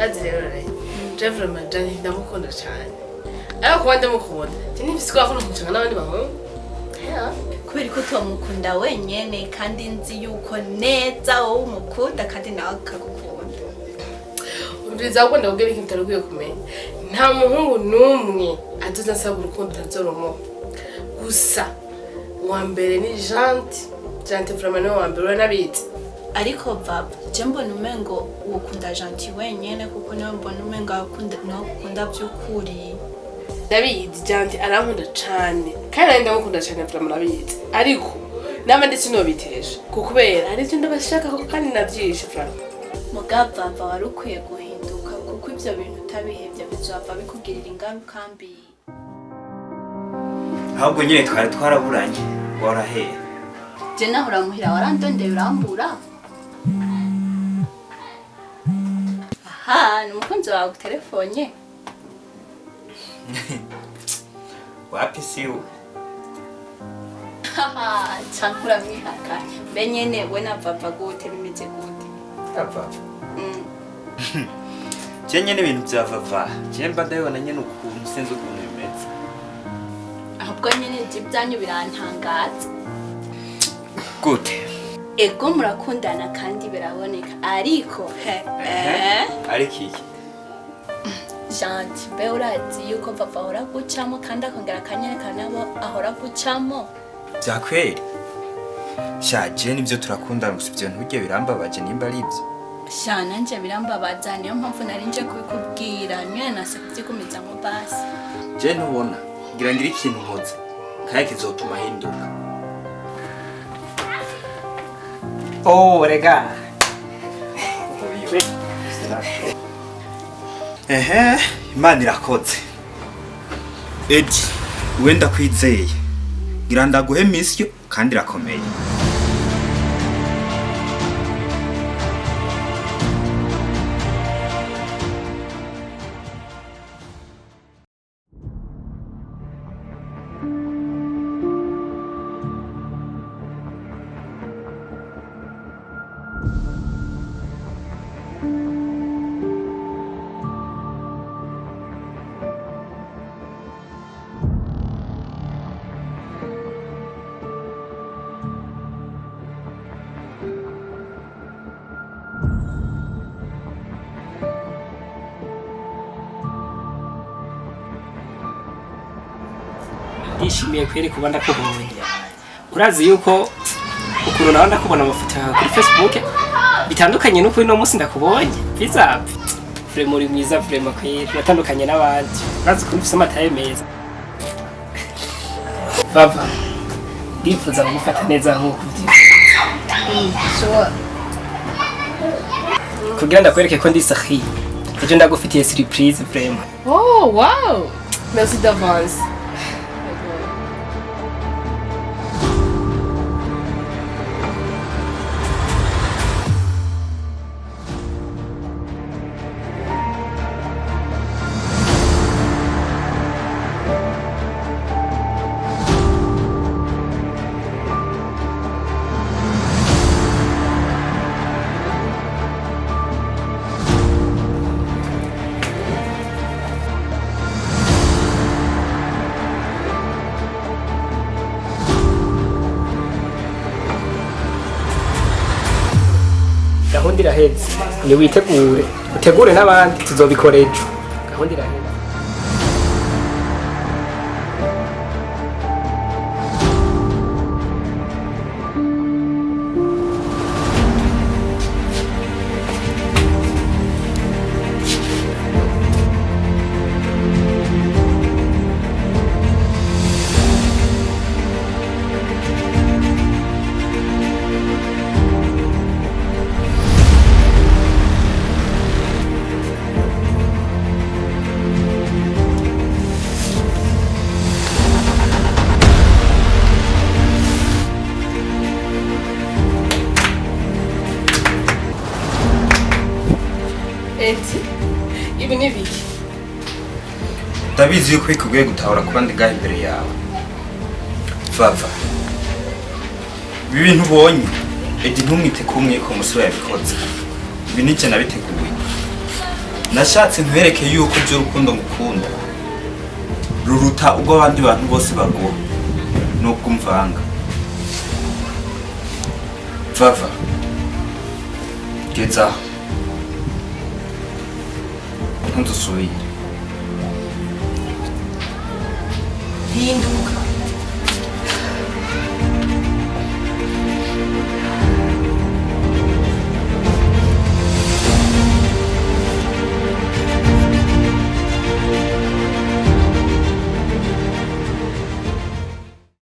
Urazi rero rero, je vraiment Jani ndamukunda cyane, ariko kuba ndamukunda je ntifise ko akunda kumucanga n'abandi bahungu. Yeah. Kubera ko tuwamukunda wenyene, kandi nzi yuko neza wowe umukunda kandi nawe akagukunda. Umviriza, ahubwo ndakubwira ikintu utari ukwiye kumenya: nta muhungu n'umwe azoza ansaba urukundo ntazorumuha. Gusa uwa mbere ni Jante. Jante vraiment niwe wa mbere, uranabizi. Ariko vava, je mbona umengo ukunda Gentil wenyene, kuko niwe mbona umengo akunda, niwe agukunda vy'ukuri. Ndabizi, Jante arankunda cane kandi nanjye ndamukunda cane vraiment, urabizi. Ariko nama ndetse nobitesha kubera hari ivyo ndabashaka koko kandi navyishe vraiment. Mugabo vava, wari ukwiye guhinduka, kuko ivyo bintu utabihevye bizohava bikugirira ingaruka mbi. Ahubwo nyine twari twaraburanye, warahera. Je nahora muhira, warandondeye urambura. Aha ni umukunzi wawe gutelefone? Wapi, siwe. Haha, canke uramwihakanye? Mbe nyene we na vava gute, bimeze gute? Vava? Je nyene ibintu bya vava, je mba ndabibona nyene ukuntu, sinzi ukuntu bimeze. Ahubwo nyene je ibyanyu birantangaza. Gute? Ego, murakundana kandi biraboneka, ariko he eh. Ariko iki? Gentil, mbe urazi yuko vava ahora gucamo kandi akongera akanyereka nabo ahora gucamo? Byakweri sha, je nivyo turakundana, gusa ivyo ntujye birambabaje nimba ari ibyo. Sha, nanje birambabaza, niyo mpamvu nari nje kubikubwira nyene, nase kubyigumizamo basi. Je ntubona ngira ngira ikintu nkoze kandi kizotuma ahinduka. Oh, rega. Ehe, Imana irakoze. Edi, wenda kwizeye, ngira ndaguhe mission kandi irakomeye. Ndishimiye kweri kuba ndakubonye. Urazi yuko ukuntu nawe ndakubona amafoto yawe kuri Facebook bitandukanye n'uko uno munsi ndakubonye bizapfa. Vraiment uri mwiza, vraiment kweri uratandukanye n'abandi. Urazi ukuntu ufise amataye meza. Vava, ndifuza kugufata neza nk'uko ubyifuza kugira ndakwereke ko ndi sahi. Ejo ndagufitiye surprise vraiment. Oh wow, merci d'avance. Gahunda iraheze, niwitegure utegure n'abandi, tuzobikora ejo. Gahunda iraheze. Eti, ibi ni biki? Ndabizi yuko bikugoye gutahura kuba ndi ngaha imbere yawe, vava. Ibi bintu ubonye, Edi, ntumwite kumwe ko umusore yabikoze. Ibi nije nabiteguye. Nashatse nkwereke yuko by'urukundo ngukunda ruruta ubwo abandi bantu bose baguha nubwo umvanga. Vava, geza aho, ntuzusubire. Hinduka.